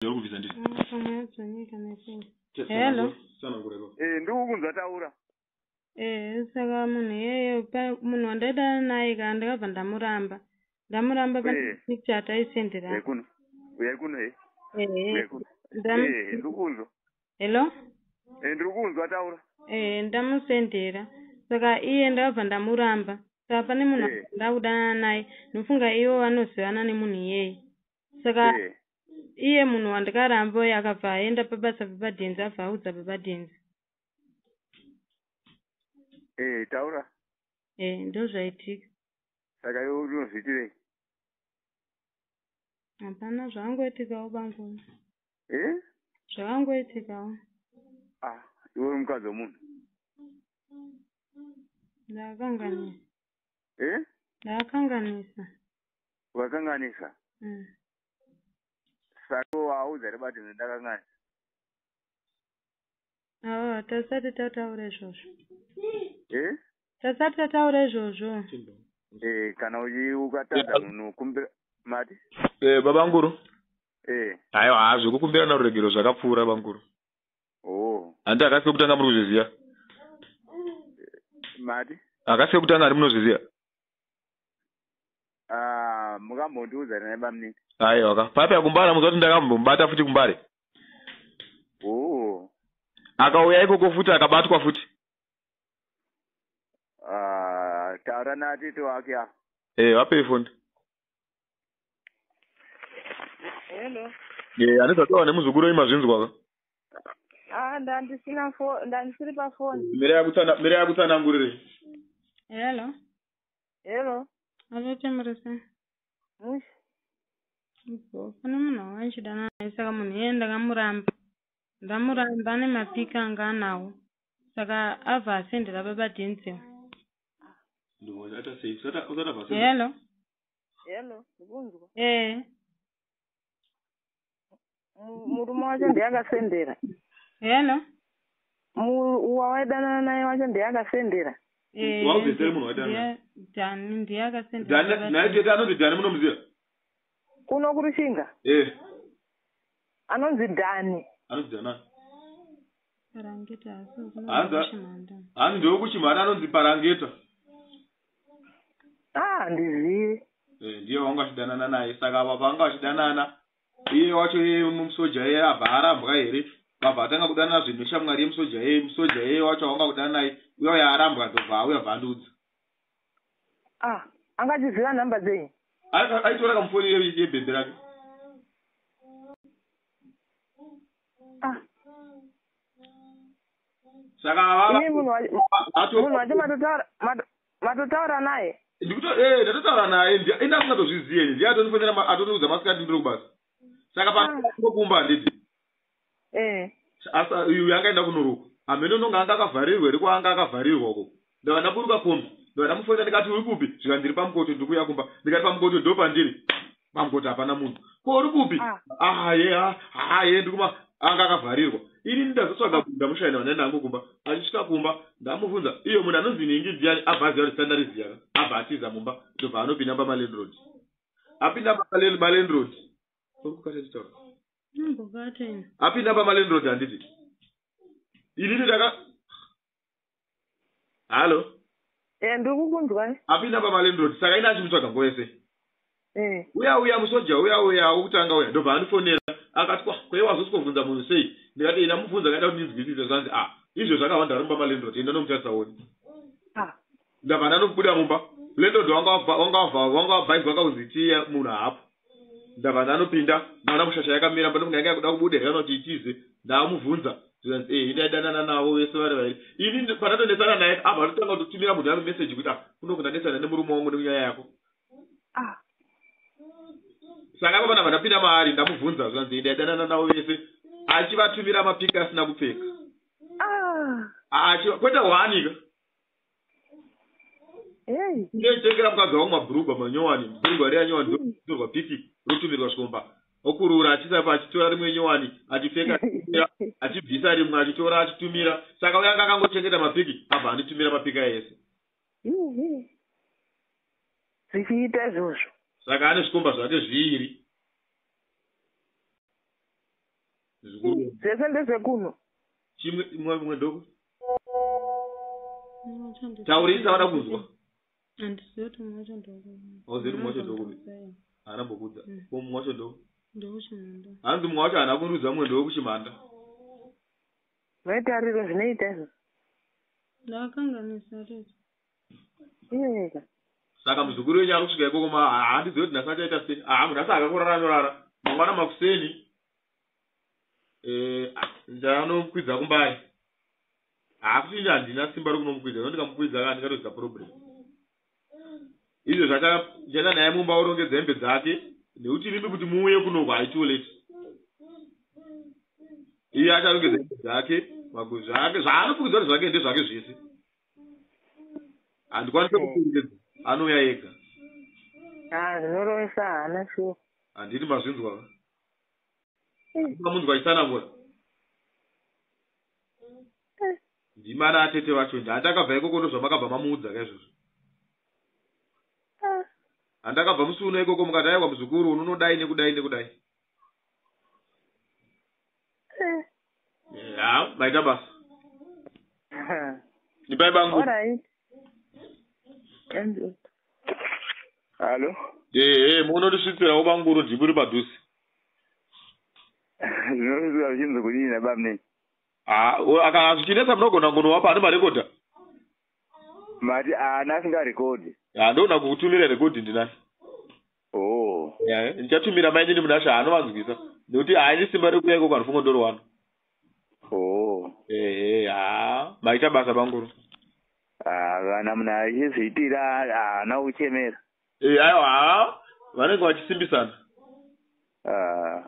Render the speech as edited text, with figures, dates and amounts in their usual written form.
Ndiri ndiri. Hello. Tsanangura ipapo. Eh, ndikukunzwa taura. Eh, saka munhu iyeye munhu wandaidana naye ka ndakabva ndamuramba. Ndamuramba pane picture ataisenderana. Uyai kuno. Uyai kuno he. Eh. Uyai kuno. Eh, ndikukunzwa. Hello? Eh, ndiri taura. Eh, ndamusendera. Saka iye ndakabva ndamuramba. Saka pane munhu ndakudanana naye, ndofunga ivo vanozivana nemunhu iyeye. Saka iye munhu wandakaramba uyu akabva aenda pabasa papadhenzi abva audza papadhenzi. Eh, taura. Eh, ndozvaitika. Saka iwe unozviitirei? Hapana zvakangoitikawo bangoni. Eh? Zvakangoitikawo. Ah, iwe uri mukadzi wemunhu. Ndakakanganisa. Eh? Ndakakanganisa. Wakanganisa. Saka waudza here badhenzi ndakanganisa? Awa, tasati tataura izvozvo. Eh? Tasati tataura izvozvo. Eh, kana ukatadza munhu kumbira mati? Eh, babanguru. Eh. Aiwa, zvekukumbirana ruregero zvakapfuura banguru. Oh. Handi akasi kekutanga muri kuzviziya. Mati? Akasi kekutanga handi munozviziya. Ah, mukambondiudza naye bamunini. Aiwa ka. Paipa kumbare muziva kuti ndakambomubata futi kumbare. Oh. Akauya ikoko futi akabatwa futi. Ah, taura natete wake apa. Eh, vapei foni. Hello. Eh, handizataura nemuzukuru wenyu mazvinzwa ka. Ah, ndandisina fo ndandisiri pafoni. Mire yakutsanangurire. Hello. Hello. Atete muri sei? Mushe. Ibvo, pane munhu wandaichidana naye saka munhu iyeye ndakamuramba. Ndamuramba ane mapiki anga anawo. Saka abva asendera baba Denzel. Hello. Hello, ndikunzwa. Eh. Murume wacho ndiye akasendera. Hello. Wawaidanana naye wacho ndiye akasendera. Eh. Waubvesere munhu waidanana naye? Dani ndiye akasendera. Dhani, naye tete anonzi Dhani munomuziva? Kuno kuRushinga. Eh. Anonzi Dhani. Anonzi Dhani. Parangeta asi Hanzi kuchimhanda. hanzi ndewekuchimhanda anonzi Parangeta. Ah, handizivi. Eh, ndiye wanga achidanana naye saka apa pavanga vachidanana iye wacho iye musoja iye abva arambwa here vabva atanga kudanana zvinhu neshamwari yemusoja iye musoja iye wacho wanga kudanana naye uya uya arambwa ndobva auya bva andiudza. Ah, angachiziva nhamba dzenyu? Aitora kamufoni yebhebhe rake. Ah. Saka vava Imi munhu wacho matotaura naye? Ndatotaura naye ende asingatozviziye ndiye atonifonera atoniudza masikati ndiri kubasa. Saka pakumba handiti. Eh. Asa uyu angaenda kunorukwa. Hameno unonga anga akavharirwa here kwaanga akavharirwa uko. Ndabva ndaburuka kombi. Ndabva ndamufonera ndikati uri kupi? Zvikanzi ndiri pamukoto ndiri kuuya kumba. Ndikati pamukoto ndo pandiri. Pamukoto hapana munhu. Ko uri kupi? Ah ye ah ye ndiri kuma anga akavharirwa. Ini ndazotsvaga munhu ndamushaina vanhu hangu kumba. Achisvika kumba ndamubvunza iyo munhu anonzi ningi ndiani abva aziva kuti sandariziya. Abva atiza mumba ndobva anopinda pamalandroad. Apinda pamalandroad. Apinda pamalandroad handiti. Inini ndaka Hello. Eh, ndiri kukunzwa. Apinda pamalandroad saka ine achimutsvaga nguva yese. Eh. Uya uya musoja uya uya wokutanga uya ndobva andifonera akati kwa kweye wazosvikovhunza munhu sei ndikati ina mubvunza akaida kuti ndinzwisise zvanzi ah izvo zvakawanda ari mumba malandroad enda nomutarisa woni. Ah. Ndabva ndanobuda mumba landroad wanga wabhaizwa kauzi tiya munhu haapo. Ndabva ndanopinda ndaona mushasha yakamira ndofunga yanga yakuda kubuda here kana kuti itize ndamubvunza zvikanzi eh ndaidanana navo vese vari vairi. Ini pandatonetsana naye abva atotanga kutotumira munhu ane message kuti ah kuno ndanetsana nemurume wangu nenyaya yako. Ah. Saka apa panabva ndapinda maari ndamubvunza zvikanzi ndaidanana navo vese achivatumira mapiki asina kupfeka. Ah. Kwete hwanika. Hey. Ndinochengera mukadzi wangu mabhurugwa manyowani, bhurugwa riya nyowani ndotorwa piki rotumirwa svikomba. Okurura achiisa achitora rimwe nyowani achipfeka achibvisa rimwe achitora achitumira. Saka uya anga akangochengeta mapiki abva anditumira mapiki aya ese. Zvichiita izvozvo. Saka ane zvikomba zvake zviiri. Muzukuru. Zvese ndezvekuno. Chimwe mumwe mumwe ndoko. Taurisa vada kunzwa. Handizivi kuti mumwe wacho ndokupi. Hauzivi kuti mumwe wacho ndokupi? Haana mbokudza. Ko mumwe wacho ndokupi? Ndokuchimhanda. Hanzi mumwe wacho haana kundiudza mumwe ndokuchimhanda. Maitariro zvinoita izvo. Ndakanganisa tete. Iyeka. Saka muzukuru wenyu ari kusvika ikoko ma handizivi kuti nhasi achaita sei. Ah, nhasi akakurara anorara. Mangwana makuseni ndichanomukwidza kumbai. Hakuti ini handina simba rekunomukwidza, no ndikamukwidza ka ndingatoita problem. Izvo zvachaenda naye mumba orongedza hembe dzake nekuti imimi kuti muuye kunoku haitoo late. Iye acharongedza hembe dzake, zvake zvaanofukidza kuti zvake ndezvake zvese. Handikwanise kukurongedza, anouya ega. Ah, zvinorovesa hana shuwa. Handiti mazvinzwa ka? Mamunzwa achitsanangura. Ndimana atete vacho nje. Handakabva ikoko ndozvamakabva mamuudza ka izvozvo. Handakabva musi uno ikoko mukati aiwa muzukuru unonodai nekudai nekudai. Ya, maita basa. Ipai bangu. Alright. Andrew. Hallo? Ehe, munondisvitsirawo banguru dhibu ri padhuze. Zvinosvika zvichinzi kudini nabamnini? Ah, kana zvichinetsa munogona kunowapa ane marekodha. Mati haana asingarekodhi. Ha, ndogona kukutumira rekodhi ndinayo. Oh. Ya, ndichatumira mainini Munashe anovanzwisa. Nekuti haini simba rekuuya ikoko handifunga ndoriwana. Oh. Ehe, ha, maita basa banguru. Ah, kana munhu achizviitira haana kuchemera. Eh, aiwa, ha, vanenge vachisimbisana. Ah.